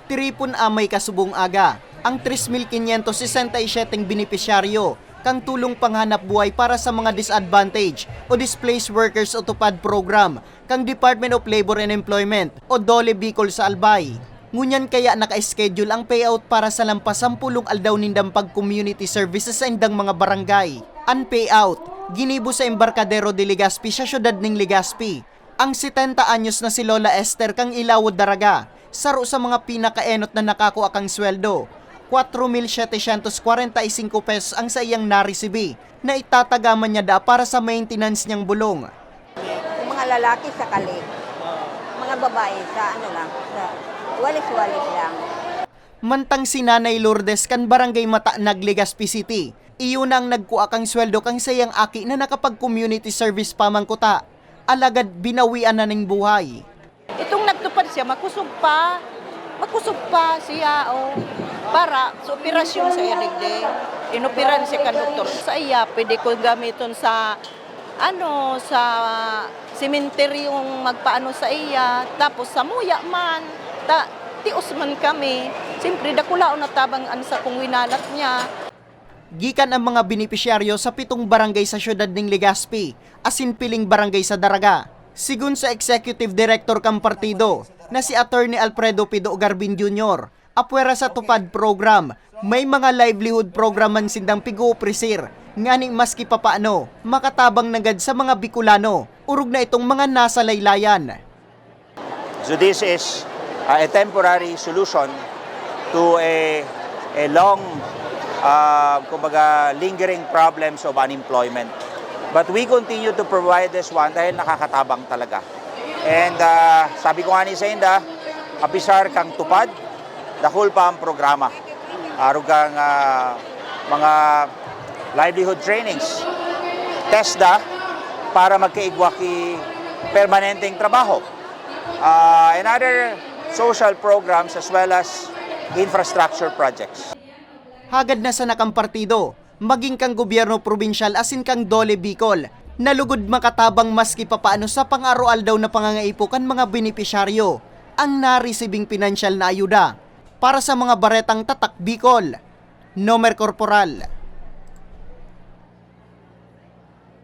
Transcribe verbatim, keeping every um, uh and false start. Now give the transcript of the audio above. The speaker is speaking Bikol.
Tiripon amay kasubong aga ang tres mil quinientos sesenta y siyete benepisyaryo kan tulong panghanap buhay para sa mga disadvantaged o displaced workers o TUPAD program kan Department of Labor and Employment o DOLE Bicol sa Albay. Ngunyan kaya naka-schedule ang payout para sa lampas sampulong aldaw nindang pag-community services sa indang mga barangay. An payout ginibo sa Embarcadero de Legazpi sa siyudad ning Legazpi. Ang setenta anyos na si Lola Esther kan Ilawod Daraga, saro sa mga pinakaenot na nakakua kan sweldo. Kwatro mil setecientos kwarenta y singko pesos ang saiyang naresibi na itatagaman niya daa para sa maintenance niyang bulong. Mga lalaki sa kali, mga babae sa ano lang, sa walis-walis lang. Mantang si Nanay Lourdes kan Barangay Matanag, Legazpi City, iyo na ang nagkua kan sweldo kan saiyang aki na nakapag-community service pa man kuta, alagad binawian na nin buhay. Itong nagtupad siya, makusog pa. Makusog pa siya, oh. Para sa operasyon sa iya digdi. Inoperan siya kan doktor. Sa iya, pwede ko gamiton sa, ano, sa sementeryong magpaano sa iya. Tapos sa muya man, ta, tios man kami. Siyempre, dakulaon na tabang an sakong winalat niya. Gikan ang mga benepisyaryo sa pitong barangay sa siyudad ning Legazpi, asin piling barangay sa Daraga. Sigon sa Executive Director kan partido, na si Attorney Alfredo Pido Garbin Junior, apwera sa TUPAD program, may mga livelihood program man sindang pig-oopresir, ngani maski papaano, makatabang nanggad sa mga Bicolano, orog na itong mga nasa laylayan. So this is uh, a temporary solution to a, a long, uh, kumbaga, lingering problems of unemployment. But we continue to provide this one dahil nakakatabang talaga. And uh, sabi ko nga ni sa inda, apisar kang TUPAD, dakul pa ang programa. Arog kang uh, mga livelihood trainings, TESDA, para magkaigwa ki permanenteng trabaho. Uh, and other social programs as well as infrastructure projects. Hagad na sana kan partido, magin kan gobyerno probinsyal asin kan DOLE Bicol, na lugod makatabang maski papaano sa pang-aroaldaw na pangangaipo kan mga benepisyaryo ang naresibing pinansyal na ayuda. Para sa mga baretang Tatak Bicol, Nomer Corporal.